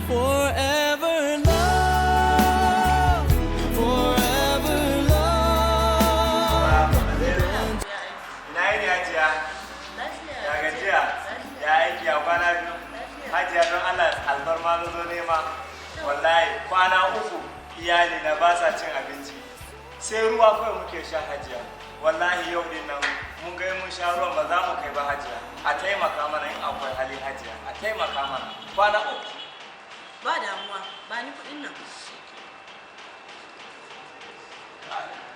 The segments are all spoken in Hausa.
Forever love, forever love. Ina yini, Hajiya? Ya gajiya? Ya aiki? Ya kwana biyu? Hajiya, don Allah alfarma na zo nema. Wallahi kwana 3 iyali na ba sa cin abinci. Sai ruwa kawai muke sha, Hajiya. Wallahi yau din nan mun ga mun sha ruwan ba za mu kai ba, Hajiya. A taimaka mana in akwai hali, Hajiya. A taimaka mana. Kwana 3. Ba damuwa, ba ni kuɗin nan.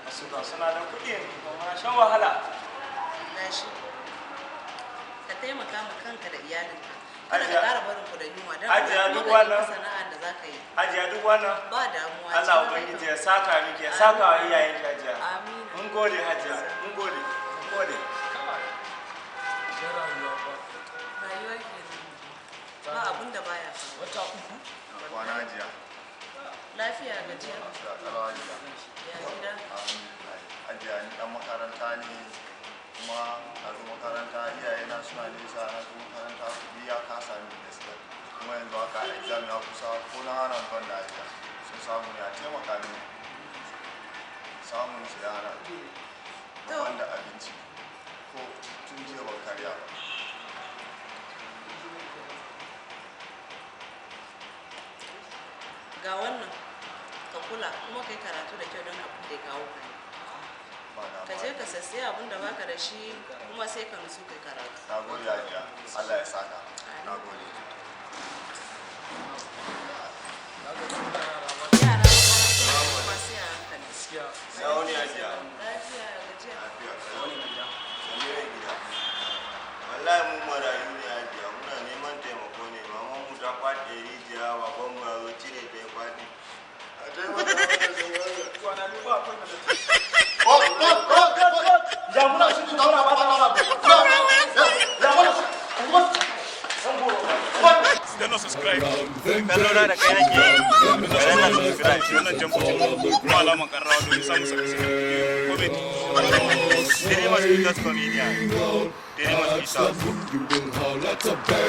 Wasu kan suna da kuɗi kuma shan wahala. Gashi. Ka taimaka ma kanka da iyalinka. Kada ka Hajiya. ƙara barin ku da yunwa don Hajiya, kuma duk ka nemi wannan- sana'ar da za ka yi. Hajiya, duk wannan. Ba damuwa. Allah Ci gaba. Ubangiji ya saka miki, ya saka wa iyayenki, Hajiya. Amin. Mun gode, Hajiya. Mun gode. Mun gode. Rayuwa kenan. Ba abun da baya faruwa. Wata 3. Kwana, Hajiya. Lafiya, gajiya. Ya kalau, Hajiya. Ya gida? Alhamdulillah. Hajiya, ni dan makaranta ne kuma na zo makaranta, iyayena suna nesa. Na zo makaranta, kuɗi ya kasa min gaskiya. Kuma yanzu haka exam ya kusa, ko na hana ban da, Hajiya. Sun samu ne a taimaka mini. Samun su ya hana. To. Ban da abinci ko tun jiya ban karya ba. Ga wannan, ka kula kuma kai karatu da kyau don abin da ya kawo ka ne. Ba Ka je damuwa. ka sassaya abin da baka da shi, kuma sai ka nutsu kai karatu. Na gode, Hajiya. Allah ya saka. Na gode. Yara makaranta kuma sai a hankali. Gaskiya. Ya wuni, Hajiya? Lafiya, gajiya. Lafiya kalau. Sannu da gida. Wallahi mu marayu ne, Hajiya, muna neman taimako ne. Maman mu ta kwaɗe rijiya, baban mu ya zo cire ta ya kwaɗe. A taimaka mana da wannan. Kwana biyu ba akwai da Ya muna shi zauna ba ta wani abu. Ya muna. Danna subscribe. Kallo na da kai nake. Danna subscribe, wannan jan button kuma alaman karrawa domin samun sabbin bidiyo. Comment. Three Mosquitoes Comedian. Three Mosquitoes. You will holler to beg.